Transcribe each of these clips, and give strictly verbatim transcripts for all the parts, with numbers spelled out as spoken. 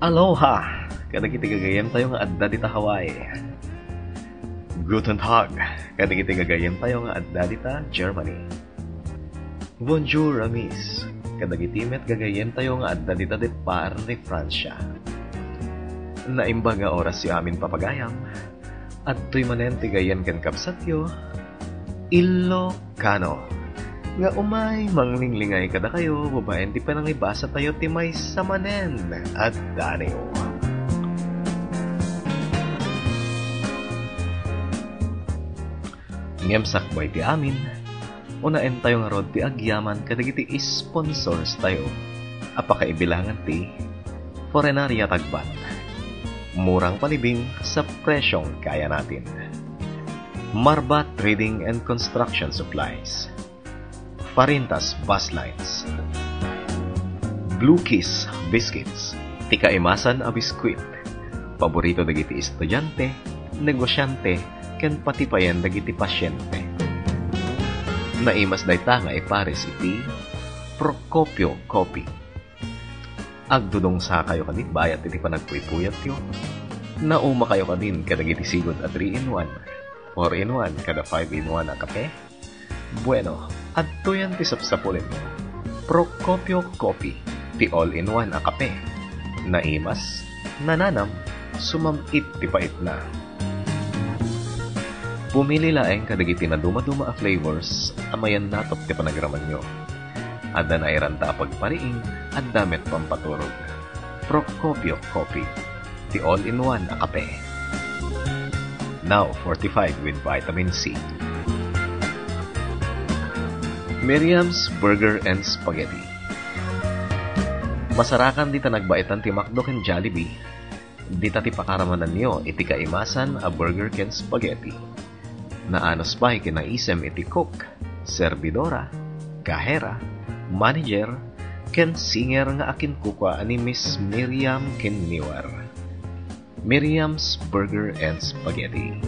Aloha kadagiti gagayyemtayo nga adda dita Hawaii. Guten Tag kadagiti gagayyemtayo nga adda dita Germany. Bonjour, amis, kadagiti met gagayyemtayo nga adda dita depar ni Francia. Naimbag nga orasyo amin, papagayam. Adtoy manen ti gayyem ken kabsatyo, Ilocano, nga umay manglinglingay kadakayo babaen ti panangibasatayo ti maysa manen a danio. Ngem sakbay ti amin, unaentayo ngarud ti agyaman kadagiti sponsors tayo a pakaibilangan ti Forenaria Tagbat. Murang palibing sa presyong kaya natin. Marba Trading and Construction Supplies. Farintas Bus Lines. Blue Kiss Biscuits. Ti kaimasan a biskuit. Paborito dagiti estudiante, negosyante, ken pati payen dagiti pasyente. Naimas dayta nga ipares iti Procopio Coffee. Agdudungsakayo kadi bayat iti panagpuypuyatyo? Naumakayo kadin kadagiti sigud a three-in-one, four-in-one, kada five-in-one a kape? Bueno, adtoyen ti sapsapulenyo. Procopio Coffee, ti all-in-one a kape. Naimas, nananam, sumam-it ti paitna. Pumili laeng kadagiti nadumaduma a flavors a mayannatop ti panagramanyo. Adda nairanta a pagpariing, adda met pampaturog. Procopio Coffee, ti all-in-one a kape. Now fortified with vitamin C. Miriam's Burger and Spaghetti. Masarakan dita nagbaetan ti McDo ken Jollibee. Dita ti pakaramananyo iti kaimasan a burger ken spaghetti. Naanus pay ken naisem iti cook, serbidora, kahera, manager, ken singer nga akinkukua ni Miss Miriam Kinniwar. Miriam's Burger and Spaghetti.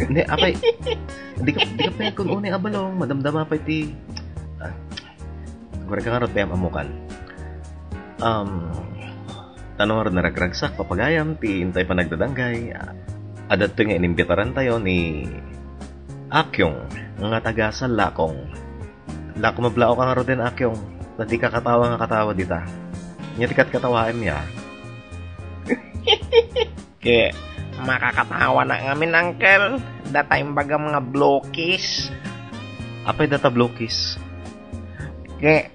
Ne, apay, di ka, di ka pay kun unay a balong, madamdama pay ti, ah, Gurek ka ngarud ti am-ammokan. Um, ta no ngarud naragragsak, papagayam, ti intay panagdadanggay, ah, adda daytoy nga inimbitarantayo ni Akyong nga taga Salakong. La, kumablaw ka ngaruden, Akyong. Ta dika katawa nga katawa dita. Nia ti katkatawaem ya. Ke, makakatawa na ngamin, Uncle. Data imbagam nga blue kiss. Apay data blue kiss? Ke,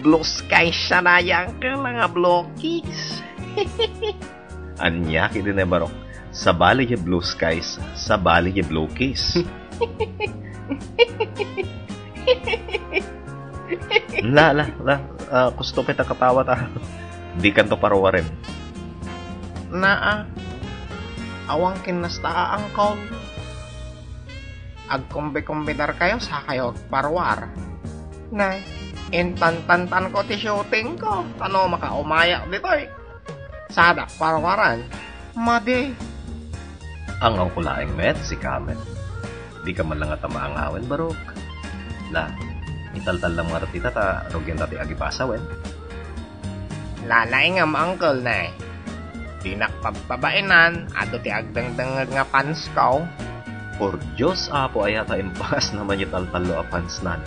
blue skies sana ya, Uncle, nga blue kiss. Ania kidi ne, barok? Sabali ya blue skies, sabali ya blue kiss. La, la, la. Ah, kusto pay ta katawa ta. Dikanto paruaren. Naa. Awan ken nasta a angkol. Agkombi-kombidar kayo, sakayo agparuar. Nay, intantantan ko ti shooting ko. Tano makaumayak ditoy. Sadak paruaran. Madi. Angawko laeng met, sika met. Dika man la ngata maangawen, barok. La, italtallam ngarud ita ta rugianta ti agibasa wen. Lalaingam, Uncle, ne. Dinak pagpabainan, adu ti agdengdengngeg nga fans ko. Por Dios, Apo, aya ta impas naman ya taltallo a fans nan.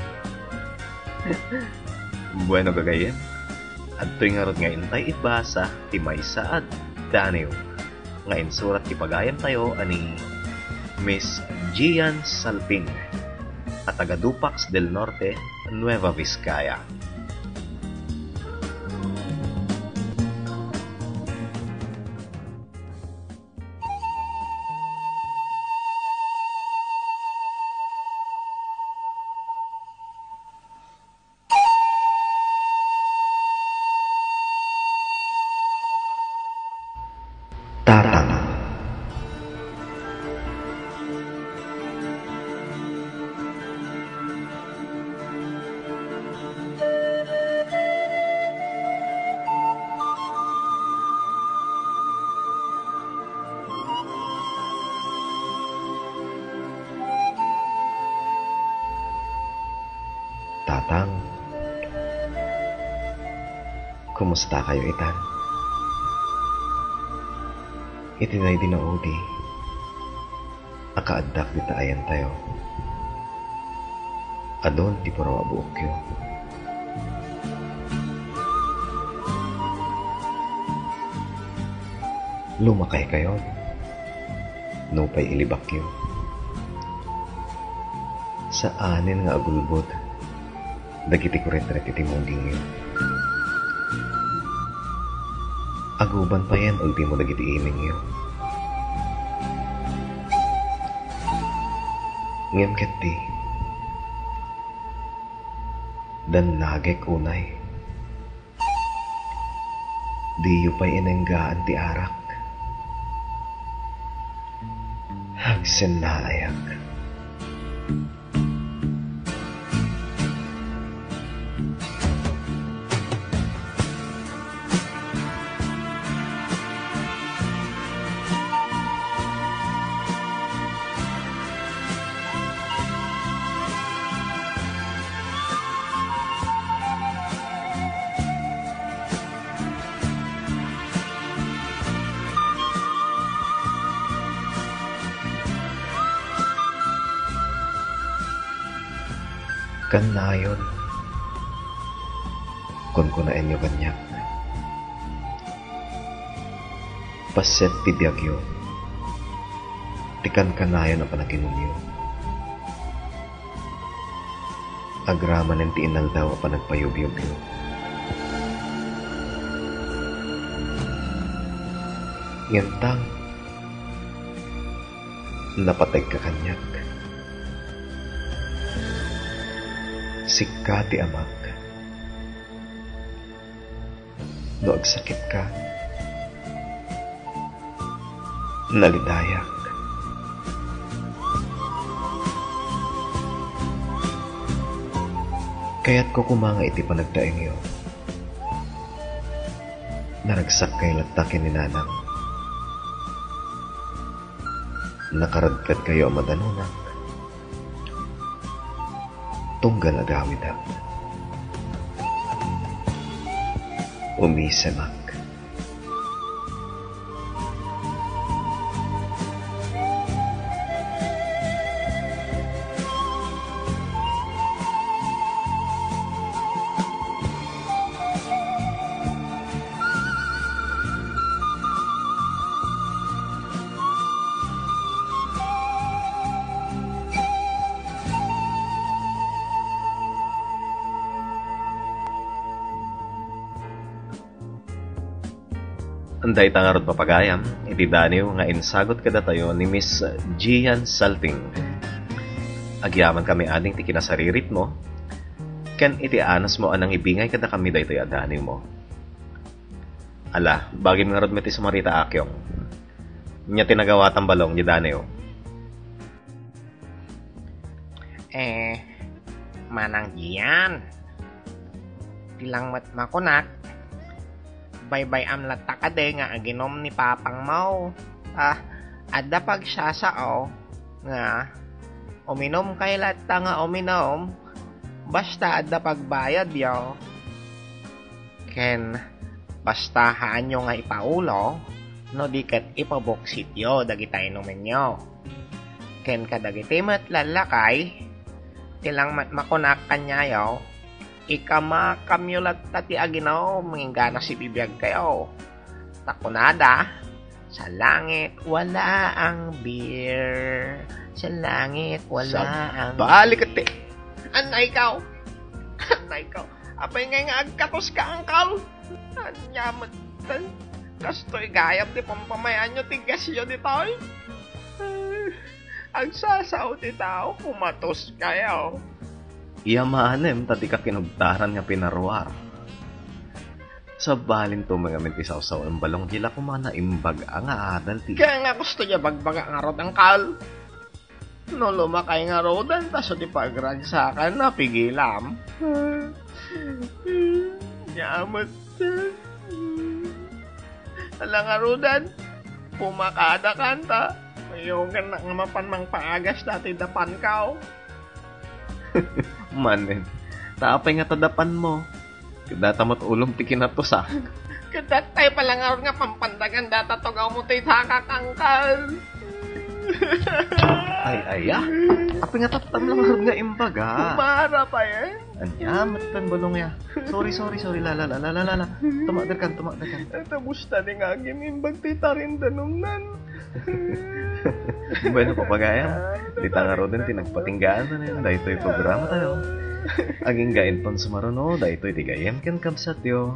Bueno, gagayyem, adtoy ngarud nga intay ibasa ti maysa a danio nga insurat ti pagayamtayo a ni Miss Gian Salping a taga Dupax del Norte, Nueva Vizcaya. Tatang. Tang, kumustakayo itan? Iti daydi naudi, a kaaddak dita ayantayo, adun ti puraw a buokyo. Lumakaykayon, nupay ilibakyo. Saanen nga agulbod dagiti kuretret iti mugingyo. Aguban payen ultimo dagiti imingyo. Ngem ketdi, dannagek unay. Diyo pay inenggaan ti arak. Agsennaayak. Kannayon, kunkunaenyo kaniak. Paset ti biagyo, ti kankanayon a panaginumyo. Agramanen ti inaldaw a panagpayubyubyo. Ngem tang, napategka kaniak. Sikka ti amak. No agsakitka, nalidayak. Kayatko koma nga iti panagtaengyo, naragsakkay latta ken ni Nanang. Nakaradkadkayo a madanunak. Tunggal agawidak. Umisemak. Dayta ngarud, papagayam, iti daniw nga insagut kadatayo ni Miss Gian Salting. Agyamankami ading ti kinasariritmo ken iti anusmo a nangibingay kadakami daytoy a daniwmo. Ala, bagim ngarud met ti sumarita, Akyong. Ania ti nagawatan, Balong, diay daniw? Eh, Manang Gian, ti langmet makunak, baybay-am latta kadi nga aginum ni papangmo. Ah, adda pagsasao nga uminumkay latta nga uminum, basta adda pagbayadyo. Ken basta haanyo nga ipaulo no di ket ipabuksityo dagiti inumenyo. Ken kadagiti met lallakay, ti langmet makunak kaniayo, ikamakamyo latta ti aginum inggana sibibiagkayo. Ta kunada, "Sa langit wala ang beer. Sa langit wala ang beer." Sabali ket ti, anay kaw. Anay kaw. Apay ngay nga agkatoska, angkal? Ania met, kastoy gayam ti pampamayanyo ti gasyo ditoy? Agsasao ti tao, kumatoskayo. Iyamanem ta dika kinugtaran nga pinaruar. Sabalinto ngamin ti sawsaw, Balong, dila koma naimbag-a nga adal ti. Kaya nga gusto niya bagbaga ngarud, angkal. No lumakay ngaruden, ta so ti pagragsakan, napigilam. Ania met. Ala ngaruden, pumakada kanta. Mayogan na nga mapan mangpaagas dati dapan kaw. Manen, Ta apay nga tadapan mo? Data met ulom ti kinatusa. Kadatay pala nga nga pampandagan data tugaw mo ti sakak, angkal. Ay, ay, ah. Apay nga taptam lang nga imbaga. Mara pa yan. Anya, matan balong ya. Sorry, sorry, sorry. La, la, la, la, la, la, la. Tumakder kan, tumakder kan. Ay, ta gusta ni nga aginimbag ti tarindanumnan. Bueno, papagayam. Dita nga roden ti nagpatinggaan na yan. Daytoy programa tayo. Aginggain pon sumaruno, daytoy ti gayem ken kabsatyo.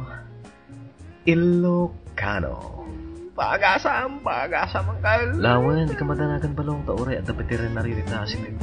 Ilocano. Pagasam, pagasam, angkal. Lawen, di ka madanagan balong ta uray adda veterinary dita asin.